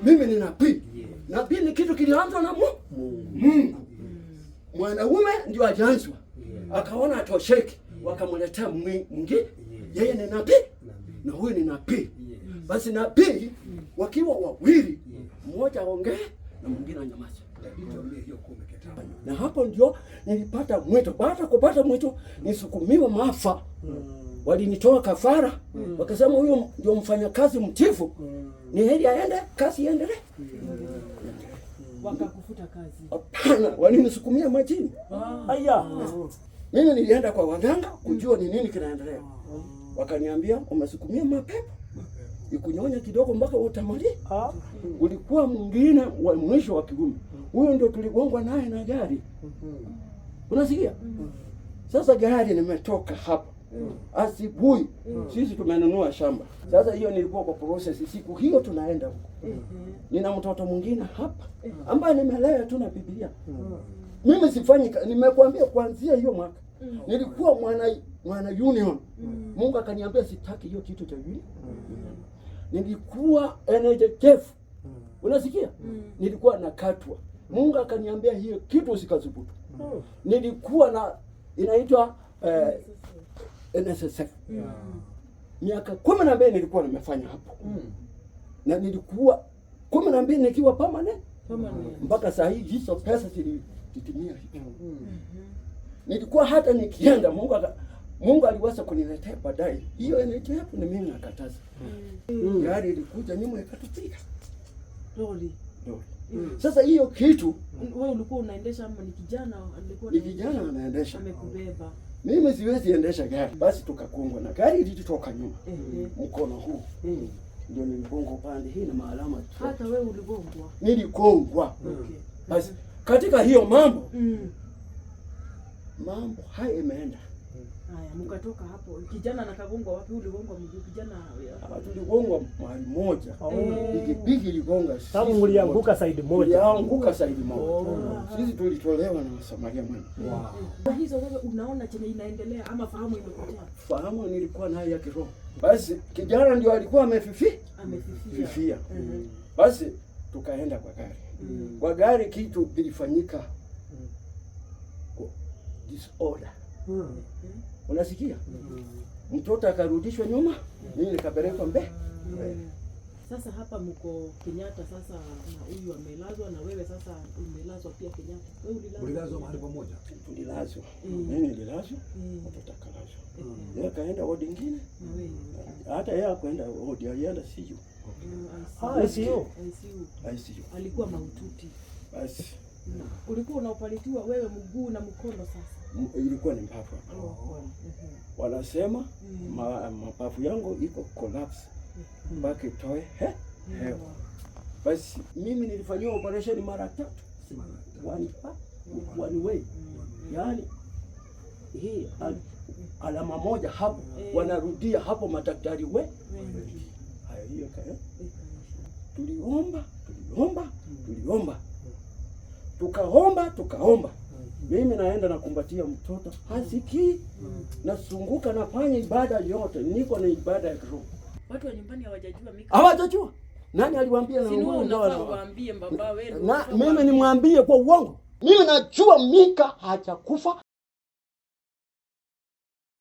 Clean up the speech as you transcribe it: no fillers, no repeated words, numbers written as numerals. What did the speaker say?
Mimi ni nabii. Nabii ni kitu kilianzwa na Mungu. Mwanaume ndio alianzwa, akaona atosheki, wakamletea mwingine. Yeye ni nabii na huyu ni nabii. Basi nabii wakiwa wawili, mmoja aongee na mwingine anyamaze. Na hapo ndio nilipata mwito. Baada ya kupata mwito, nisukumiwa maafa. Walinitoa kafara, wakasema huyu ndio mfanyakazi mtifu, ni heri aende, kazi iendelee. Wakakufuta kazi? Hapana, walinisukumia majini. Aya. Mimi nilienda kwa waganga kujua ni nini kinaendelea. Wakaniambia umesukumia mapepo ikunyonya kidogo mpaka utamali. Ulikuwa mwingine wa mwisho wa kiume, huyo ndio tuligongwa naye na gari. Unasikia? Sasa gari nimetoka hapa asubuhi, sisi tumenunua shamba. Sasa hiyo nilikuwa kwa process, siku hiyo tunaenda huko. Nina mtoto mwingine hapa ambaye nimelea tu na Biblia. Mimi sifanyi, nimekuambia kuanzia hiyo mwaka nilikuwa mwana union. Mungu akaniambia sitaki hiyo kitu cha union. Nilikuwa NHIF. Unasikia? Nilikuwa nakatwa. Mungu akaniambia hiyo kitu usikathubutu. Nilikuwa na inaitwa NSSF. Miaka 12 nilikuwa nimefanya hapo. Na nilikuwa 12 nikiwa permanent Permanent. Mpaka saa hii hizo pesa zilitimia hivi. Nilikuwa hata nikienda Mungu aliweza kuniletea baadaye. Hiyo NHIF ni mimi nakataza. Gari ilikuja nyuma ikatupiga. Lori. Lori. Sasa hiyo kitu Wewe ulikuwa unaendesha ama ni kijana alikuwa ni kijana anaendesha. Amekubeba? Mimi siwezi endesha gari. Basi tukagongwa na gari ilitoka nyuma. Mkono huu ndio niligongwa upande hii na maalama. Hata wewe uligongwa? Niligongwa. Basi katika hiyo mambo mambo haya imeenda. Haya, mkatoka hapo. Kijana anakagongwa wapi? Uligongwa mguu kijana? Hapa tuligongwa mahali moja. Pikipiki iligonga sisi. Sababu mlianguka side moja. Tulianguka side moja. Sisi tulitolewa na Samaria mwema. Kwa hizo wewe unaona chenye inaendelea ama fahamu imepotea? Fahamu nilikuwa nayo ya kiroho. Basi kijana ndio alikuwa Amefifia. fifia. Basi tukaenda kwa gari. Kwa gari kitu kilifanyika, disorder. Unasikia? Mtoto akarudishwa nyuma, mimi nikapelekwa mbele. Sasa hapa mko Kenyatta sasa, na huyu amelazwa na wewe sasa umelazwa pia Kenyatta. Wewe ulilazwa? Ulilazwa mahali pamoja? Tulilazwa. Mimi nililazwa, mtoto akalazwa. Yeye akaenda wodi ingine, Na wewe? Hata yeye hakuenda wodi, alienda CU. Ah, ICU. ICU. ICU. Alikuwa mahututi. Basi Ulikuwa unaoperatiwa wewe mguu na mkono sasa? Ilikuwa ni mpafu hapa. Oh. Wanasema mapafu yangu iko collapse mpaka itoe hewa. Basi mimi nilifanyiwa operation mara tatu, one way, yaani hii alama moja hapo wanarudia hapo madaktari we Wengi. Haya, hiyo kaya Ikaisha. Tuliomba, tuliomba, tuliomba, tukaomba, tukaomba. Mimi naenda nakumbatia mtoto hasikii, nasunguka nafanya ibada yote, niko na ibada ya kiroho. Watu wa nyumbani hawajajua Mika. Hawajajua nani aliwaambia na Si ni wewe ndio unafaa uwaambie, baba wewe ndio na unafaa mimi uwaambie. nimwambie kwa uongo? Mimi najua Mika hajakufa.